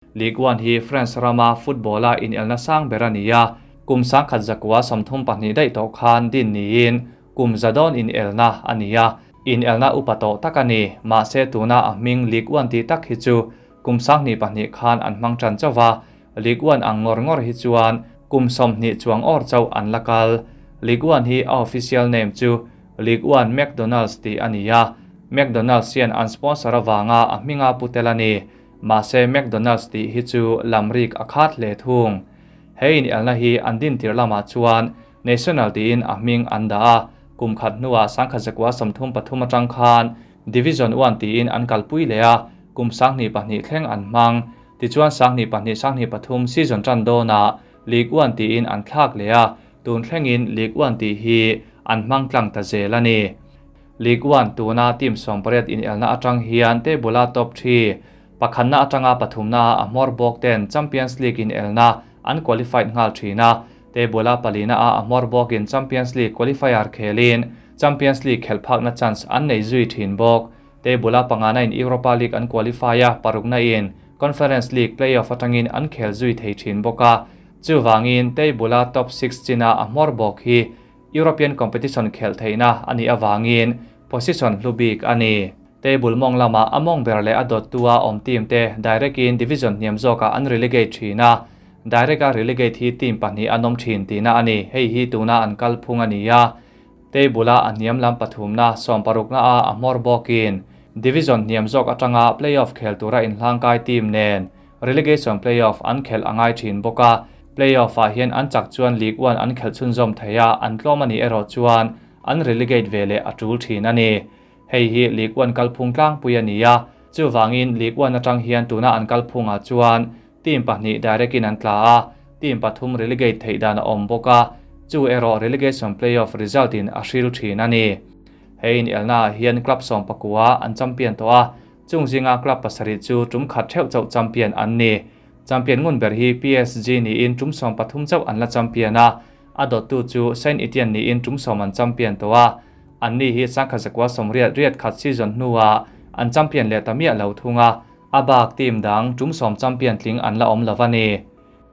Ligue 1 hi France rama football-a inelna sang ber a ni a, kum 1932 daih tawh khan din niin kum za dawn inelna a ni a, inelna upa tawh tak a ni. Mahse tuna a hming Ligue 1 tih tak hi chu kum 2002 khan an hmang tan chauh va, Ligue 1 ang ngawr ngawr hi chuan kum 20 chuang awr chauh an la kal. Ligue 1 hi a official name chu Ligue 1 McDonald's tih a ni a, McDonald's hian an sponsor avanga a hminga pu tel a ni. Mahse McDonald's tih hi chu lamrik a khat hle thung. He inelna hi an din tir lamah chuan National tiin a hming an dah a, kum khat hnuah 1933 atang khan Division 1 tiin an kalpui leh a, kum 2002 thleng an hmang. Tichuan 2002 2003 season tan dawnah League 1 tiin an thlak leh a, tun thlengin League 1 tih hi an hmang tlang ta zel a ni. League 1 tuna team 18 inelna atang hian table-a top 3 pakhatna atanga pathumna a hmawr bawk ten Champions League inelna an qualified nghal thin a, table-a palina a a hmawr bawkin Champions League qualifier khelin Champions League khelh phakna chance an nei zui thin bawk. Table-a pangana in Europa League an qualify a, parukna in Conference League playoff atangin an khel zui thei thin bawk a. Chuwangin table-a top 6 china a hmawr bawk hi European competition khel theina ani awangin position hlubik ani. Table mong lama among ber le a dot tua om team te direct in division hniam zawka an relegate thina. Direct a relegate hi team pahnih anom thin tina ani. Hei hi tuna an kal phung ani a. Table a a hniam lam pathumna 16 na a a hmawr bawkin division hniam zawk atanga playoff khel tura inhlangkai team nen relegation playoff an khel angai thin bawka. Playoff ah hian an chak chuan League 1 an khel chhunzawm theia an tlawm ani erawh chuan an relegate ve leh a tul thin ani. Hei hi League 1 kalphung tlangpui ani a, chuwangin League 1 atang hian tuna an kalphungah chuan team pahnih direct in an tla a, team pathum relegate theih dan a awm bawk a, chu erawh relegation playoff result in a hril thin ani. Hei in elna ah hian club 19 an champion tawh a, chung zinga club pasarih chu tum khat theuh chauh champion an ni. Champion ngun ber hi PSG niin tum 13 chauh an la champion a, a dawttu chu Saint Etienne niin tum 10 an champion tawh a. An ni hi 1988 season hnuah an champion leh ta miah lo thunga, a bak team dang tum 10 champion tling an la awm lo ani.